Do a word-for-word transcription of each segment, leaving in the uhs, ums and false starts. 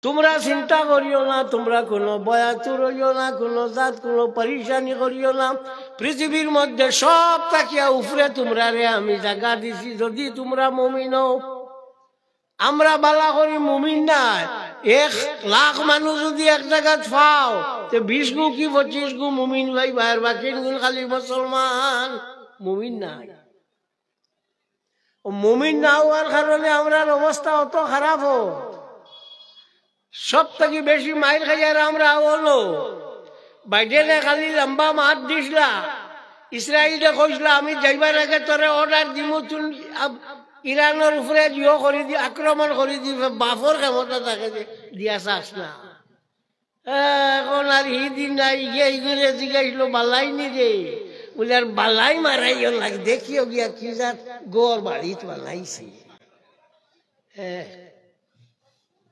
তুমরা চিন্তা করিও না, তুমরা কুনু ভয়াতুর অইও না, কুনু জাত কুনু পেরেশানি করিও না। পৃথিবীর মধ্যে সব থাকিয়া উপরে তুমরারে আমি জাগা দিছি, যুদি তুমরা মুমিন অও। আমরা বালা করি মুমিন নায়, এক লাখ মানুষ যুদি এক জাগাত পাও, তে বিশ গু কি পঁচিশ গু মুমিন পাইবায়, আর বাকিগুন খালি মুসলমান, মুমিন নায়। অউ মুমিন না অওয়ার কারণে আমরার অবস্থা অত খারাপ অয়। সব থাকি বেশি মাইর খাইয়ার আমরা অইলো। বাইডেনে খালি লম্বা মাত দিছলা, ইসরাইলরে কইছলা, "আমি যাইবার আগে তোরে order দিমু, তুই আব-, ইরানর উপরে ইয়ো করি দি, আক্রমণ করি দি, বাফর ক্ষমতা থাকে যে, দিয়া চাস না।" এখন আর হি দিন নাই, গিয়া ইগুরে জিগাইছলো, "বালাই নি রে?" বুলে, "আর বালাই মারাইও লাগে, দেখিও গিয়া কি জাত ঘর বাড়িত বানাইছে।" এ,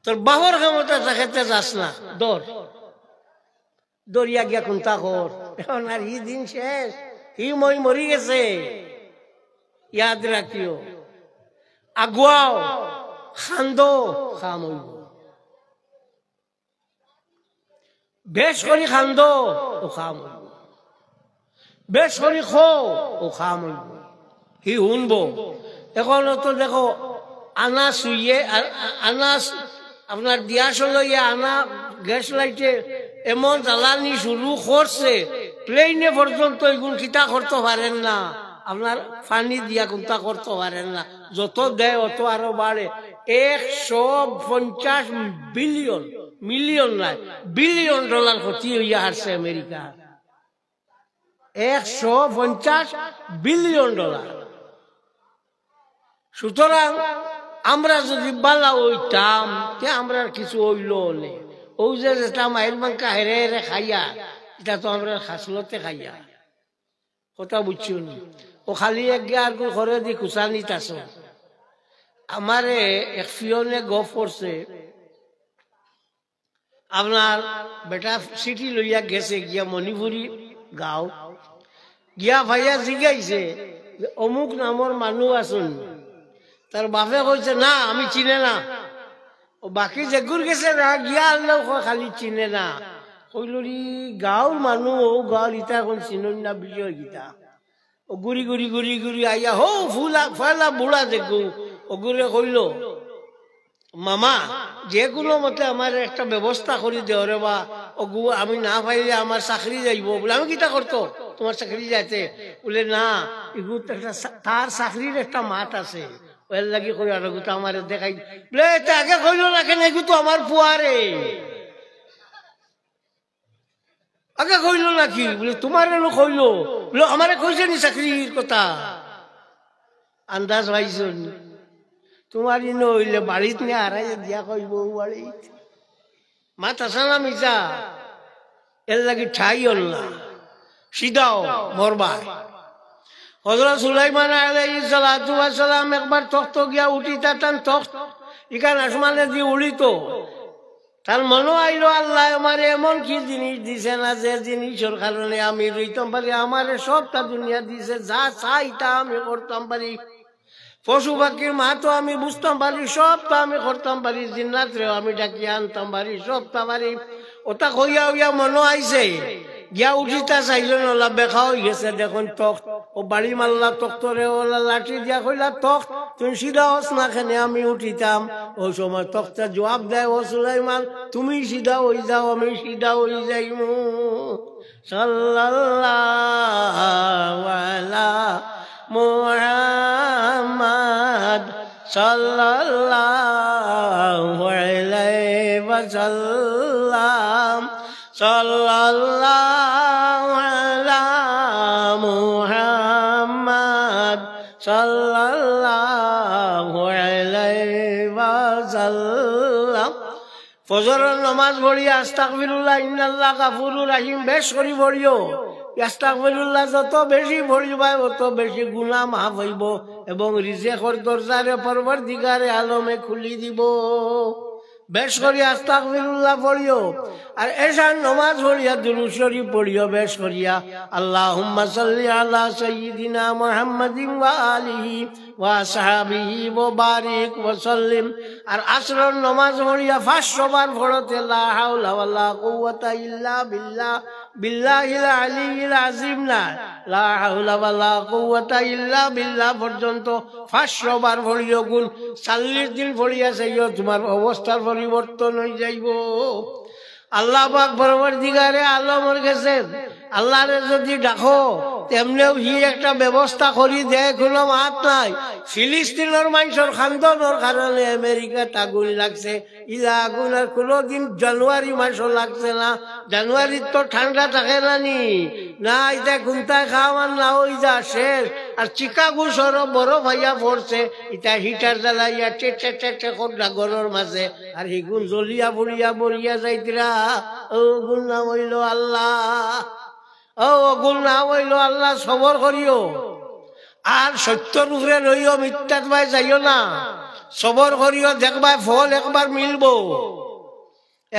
তোর বাফর ক্ষমতা থাকে তে যাস না, ধর। ধরিয়া গিয়া কুন্তা কর। এখন আর হি দিন শেষ, হি মই মরি গেছে। ইয়াদ রাখিও, আগুয়াও, কান্দো, কাম অইবো। বেশ করি কান্দো, অউ কাম অইবো। বেশ করি কও, অউ কাম অইবো। হি হুনবো। এখন তো দেখো, আনা ছুইয়ে, আ-, আ-, আনা ছ-, আপনার দিয়াশো লইয়া আনা গ্যাস লাইটে এমন জ্বালানি শুরু করছে, প্লেনে পর্যন্ত ইগুন কিতা করতো পারের না। আপনার পানি দিয়া কুন্তা করতো পারের না, যত দেয় অত আরো বাড়ে। একশো পঞ্চাশ বিলিয়ন, মিলিয়ন নায়, বিলিয়ন ডলার ক্ষতি অইয়া হারছে আমেরিকা। একশো পঞ্চাশ বিলিয়ন ডলার। সুতরাং আমরা যুদি বালা অইতাম, তে আমরার কিছু অইলো অনে। অউ যে যেটা মাইর মাংকা হেরে হেরে খাইয়া, ইটা তো আমরার খাসলতে খাইয়া। কথা বুঝছো নি? অউ খালি এক গিয়া আর করে দি কুচানিত আছো। আমারে এক পিয়নে গফ করছে, আপনার বেটা চিঠি লইয়া গেছে গিয়া মণিপুরি গাঁও, গিয়া পাইয়া জিগাইছে যে, "অমুক নামর মানুষ আছইন?" তার বাফে কইছে, "না, আমি চিনে না।" অউ বাকি যেগুর গেছে না, গিয়া আনলেও কয় খালি চিনে না। কইলো, "রে, গাঁওর মানুষ, অউ গাঁওর ইতা এখন চিনইন না, বিষয় কিতা?" অউ ঘুরি ঘুরি ঘুরি ঘুরি আইয়া হউ ফুলা, ফয়লা বুড়া যেগু, অগুরে কইলো, "মামা, যে কুনু মতে আমারে একটা ব্যবস্থা করি দেও রে বা, অগু আমি না পাইলে আমার চাকরি যাইবো।" বুলে, "আমি কিতা করতো, তুমার চাকরি যাইতে?" বুলে, "না, ইগু তো একটা চা-, তার চাকরির একটা মাত আছে, এর লাগি কই আর অগু তো আমারে দেখাই।" বুলে, "তে আগে কইলো না কেনে, ইগু তো আমার পুয়ারে।" "আগে কইলো নাকি?" বুলে, "তুমারে নু কইলো।" বুলে, "আমারে কইছে নি চাকরির কথা?" আন্দাজ পাইছো নি? তুমার ইনো অইলে বাড়িত নি আরাই দিয়া কইবো বাড়িত। মাত হাছা না মিছা? এর লাগি ঠাই অইল না। সিধাও মরবায়। হযরত সুলাইমান আলাইহিস সালাতু ওয়াস সালাম একবার তখত গিয়া উঠিতা তান তখত ইখান আসমানে দি উড়িতো। তার মনো আইলো, "আল্লায় আমারে এমন কি জিনিস দিছে না, যে জিনিসর কারণে আমি রইতাম পারি, আমারে সবটা দুনিয়া দিছে, যা চাই তা আমি করতাম পারি।" পশু পাখির মাতও আমি বুঝতাম পারি, সবটা আমি করতাম পারি, জিন্নাতরেও আমি ডাকিয়া আনতাম পারি, সবটা পারি। অতা কইয়া অইয়া মনো আইছে, গিয়া উঠিতা চাইলো না, অলা বেকা অইগেছে। দেখইন তখত, অউ বাড়ি মারলা তখতরে, অলা লাঠি দিয়া কইলা, "তখত, তুই সিধা অস না কেনে আমি উঠিতাম।" অউ সময় তখতে জুয়াব দেয়, "ও সুলাইমান, তুমি সিধা অইযাও, আমি সিধা অইযাইমু।" সাল্লাল্লাহু আলা মুহাম্মাদ, সাল্লাল্লাহু আলাইহি ওয়াসাল্লাম, সাল্লাল্লাহু আলা মুহাম্মাদ, সাল্লাল্লাহু আলাইহি ওয়াসাল্লাম। ফজরর নমাজ পড়িয়া আস্তাগফিরুল্লাহ, ইন্নাল্লাহ গাফুরুর রাহিম বেশ করি পড়িও। আস্তাগফিরুল্লাহ যত বেশি পড়িবায়, অত বেশি গুনাহ মাফ অইবো এবং রিজেকর দরজারে পরওয়ারদিগারে আলমে খুলি দিবো। বেশ করি আস্তাগফিরুল্লাহ পড়িও। আর এশার নমাজ পড়িয়া দুরূদ শরীফ পড়িও বেশ করিয়া। আল্লাহুম্মা সাল্লি আলা সাইয়্যিদিনা মুহাম্মাদিন ওয়া আলিহি وأصحابه وبارك وسلم। আর আসরর নমাজ পড়িয়া পাঁচশো বার পড়তে লা হাওলা ওয়ালা কুওয়াতা ইল্লা বিল্লাহ, বিল্লাহিল আলিয়্যিল আযীম না, লা হাওলা ওয়ালা কুওয়াতা ইল্লা বিল্লাহ পর্যন্ত পাঁচশো বার পড়িও। গুন চল্লিশ দিন পড়িয়া চাইও, তুমার অবস্থার পরিবর্তন অইযাইবো। আল্লাহ পাক পরওয়ারদিগারে আলমর গেছে আল্লাহরে যুদি ডাকো, তেমনেও হি একটা ব্যবস্থা করি দেয়, কুনু মাত নাই। ফিলিস্তিনর মানষর কান্দনর কারণে আমেরিকাত আগুন লাগছে, ইলা আগুন আর কুনুদিন জানুয়ারি মাসো লাগছে না। জানুয়ারিত তো ঠান্ডা থাকে না নি, না, ইতা কুন্তায় খাওয়ার না অইযা শেষ। আর চিকাগো শহরো বরফ আইয়া পড়ছে, ইতা হিটার জ্বালাইয়া টে টে টে টে কররা ঘরর মাঝে, আর হিগুন জ্বলিয়া পুড়িয়া মরিয়া যাইতরা। অউ অগুর নাম অইলো আল্লাহ, অউ অগুর নাম অইলো আল্লাহ। সবর করিও, আর সত্যর উপরে রইও, মিথ্যাত বায় যাইও না। সবর করিও, দেখবায় ফল একবার মিলবো,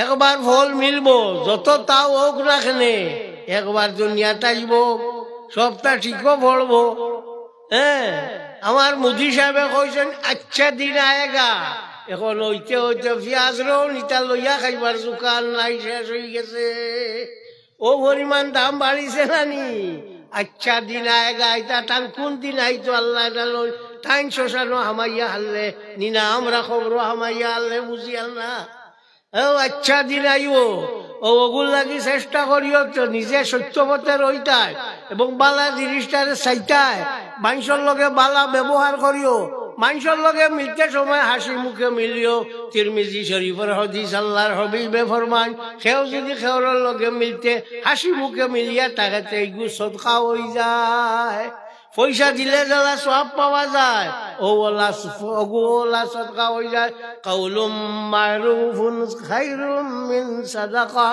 একবার ফল মিলবো। যত তাও অউক না কেনে, একবার দুনিয়াত আইবো, সবটা ঠিকও পড়বো। হ্যাঁ, আমার মোদি সাহেবে কইছইন, "আচ্ছা দিন আয়েগা।" এখন অইতে অইতে পিয়াজরও নিতা লইয়া খাইবার জুকান নাই, শেষ অইগেছে। অউ পরিমাণ দাম বাড়িছে না নি? আচ্ছা দিন আয়েগা, ইতা তান কুন দিন আইতো আল্লায় জানইন। তাইন শ্মশানো হামাইয়া হারলে নি না, আমরা কবরো হামাইয়া হারলে বুঝিয়ার না। অউ আচ্ছা দিন আইবো, অউ অগুর লাগি চেষ্টা করিও তো নিজে সত্য পথে রইতায় এবং বালা জিনিসটারে চাইতায়। মানষর লগে বালা ব্যবহার করিও, মানষর লগে মিলতে সময় হাসি মুখে মিলিও। তিরমিজি শরীফর হাদিস, আল্লাহর হাবিবে ফরমাইন, কেউ যুদি কেউর লগে মিলতে হাসি মুখে মিলিয়া থাকে, তে ইগু সদকা অইযায়। পয়সা দিলে যেলা সওয়াব পাওয়া যায়, অউ অলা স-, অগু অলা সদকা অইযায়। কাউলুম মারুফুন খাইরুম মিন সাদাকা।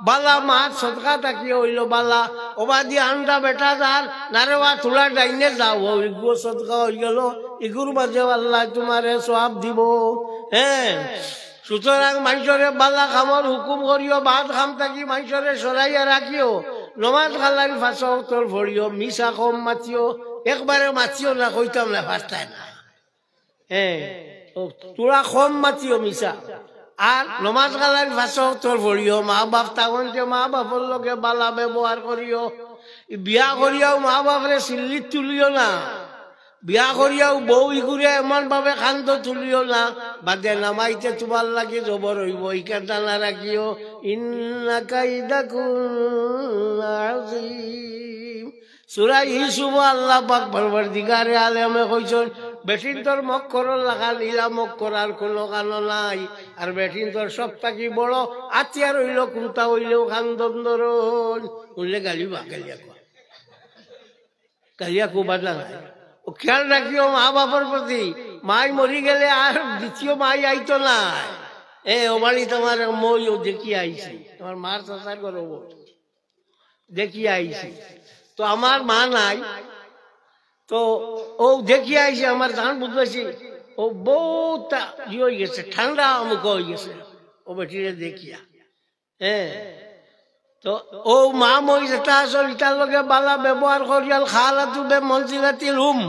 বালা মাত সদকা থাকিও অইলো বালা। অবাদি আন্ডা বেটা যার, নারেবা থুড়া ডাইনে যাও, অউ ইগু সদকা অইগেলো, ইগুর মাঝেও আল্লায় তুমারে সওয়াব দিবো। হ্যাঁ, সুতরাং মানষরে বালা কামর হুকুম করিও, বাদ কাম থাকি মানষরে সরাইয়া রাখিও, নমাজ কালাইল পাঁচ ওয়াক্তর পড়িও, মিছা কম মাতিও, একবারে মাতিও না, কইতাম না, পারতায় না। হ্যাঁ, অউ থুড়া কম মাতিও মিছা। আর নমাজ কালাইল পাঁচ ওয়াক্তর পড়িও, মা বাপ থাকইন তে মা বাপর লগে বালা ব্যবহার করিও, বিয়া করিয়াও মা বাপরে সিল্লিত তুলিও না। বিয়া করিয়াও বউ ইগুরে এমন ভাবে কান্দো তুলিও না, বাদে নামাইতে তুমার লাগি জবর অইবো, ইখান জানা রাখিও। ইন্না কাইদাকুন্না আযীম। সূরা ইউসুফো আল্লাহ পাক পরওয়ারদিগারে আলমে কইছইন, বেটিন্তর মক্করর লাখান ইলা মক্কর আর কুনু কানো নাই। আর বেটিন্তর সব থাকি বড় আতিয়ার অইলো কুন্তা অইলেও কান্দন ধরইন। হুনলে গালি বা-, গালিয়া কওয়া। গালিয়া খুব বাদ লাগায়। অউ খেয়াল রাখিও মা বাপর প্রতি, মাই মরি গেলে আর দ্বিতীয় মাই আইতো নায়। এ, অউ বাড়িত আমার এক মই অউ দেখিয়া আইছি, আমার মার চাচার ঘর অউ, দেখিয়া আইছি। তো আমার মা নাই, তো অউ দেখিয়া আইছি, আমার জান বুঝাইছি, অউ বউত ই অইগেছে, ঠান্ডা আমুক অইগেছে, অউ বেটিরে দেখিয়া। হ্যাঁ, তো অউ মা মই যেটা আছইন, ইটার লগে বালা ব্যবহার করিও। আল খালাতু বিমনজিলাতিল উম,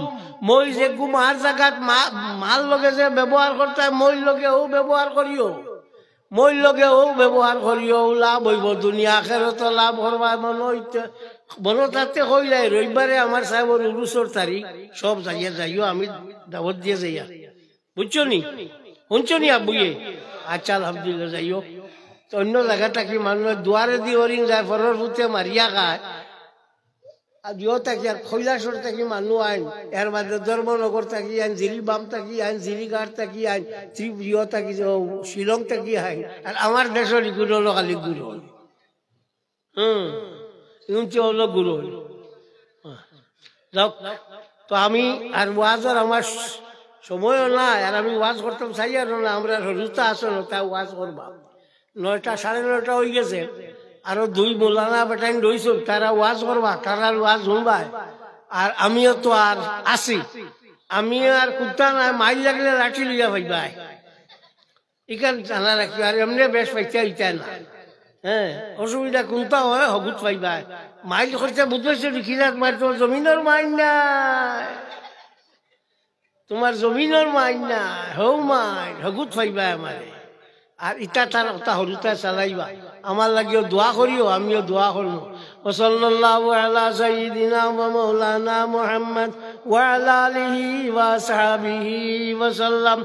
মই যেগু মার জাগাত মা, মার লগে যে ব্যবহার করতায়, মইর লগে অউ ব্যবহার করিও। মইর লগে অউ ব্যবহার করিও, অউ লাভ অইবো, দুনিয়া আখেরাতো লাভ করবায়। মনো অইতে, মনো থাকতে কইলাই, রবিবারে আমার সাবর উরুসর তারিখ, সব যাইয়া যাইও, আমি দাওয়াত দিয়া যাইয়ার। বুঝছো নি? হুনছো নি আব্বুয়ে? আচ্ছা, আলহামদুলিল্লাহ, যাইও। তো অইন্য জাগা থাকি মানুষ দুয়ারেদি হরিণ যায়, পরর পুতে মারিয়া খায়। আর ইয়ো থাকি আর কৈলাসহর থাকি মানুষ আইন, এর বাদে ধর্মনগর থাকি আইন, জিরিবাম থাকি আইন, জিরিঘাট থাকি আইন, ত্রিপ-, ইয়ো থাকি যে, ও, শিলং থাকি আইন। আর আমার দেশর ইগুলো অইলো খালি গুরু। হুম, ইগুন তো অইলো গুরু। যাউক, তো আমি আর ওয়াজর আমার সময়ও নাই, আর আমি ওয়াজ করতাম চাইয়ারও না, আমরার হুরুতা আছইন, তারা ওয়াজ করবা। নয়টা, সাড়ে নয়টা অইগেছে, আরো দুই মৌলানা বেটাইন রইছইন, তারা ওয়াজ করবা, তারার ওয়াজ হুনবায়। আর আমিও তো আর আছি, আমি আর কুন্তা নাই, মাইল লাগলে লাঠি লইয়া পাইবায়। ইখান জানা রাখিও, আর এমনে বেশ পাইতা অইতা না। হ্যাঁ, অসুবিধা কুন্তা অয়, হগুত পাইবায়। মাইল করতে বুঝছো নি, কিলাত মাইল, তো জমিনর মাইল নাই। তুমার জমিনর মাইন না, হউ মাইন, হগুত পাইবায় আমারে। আর ইতা তার কথা হুরুতায় চালাইবা। আমার লাগিও দোয়া করিও, আমিও দোয়া করমু। وصلى الله على سيدنا ومولانا محمد وعلى آله وأصحابه وسلم.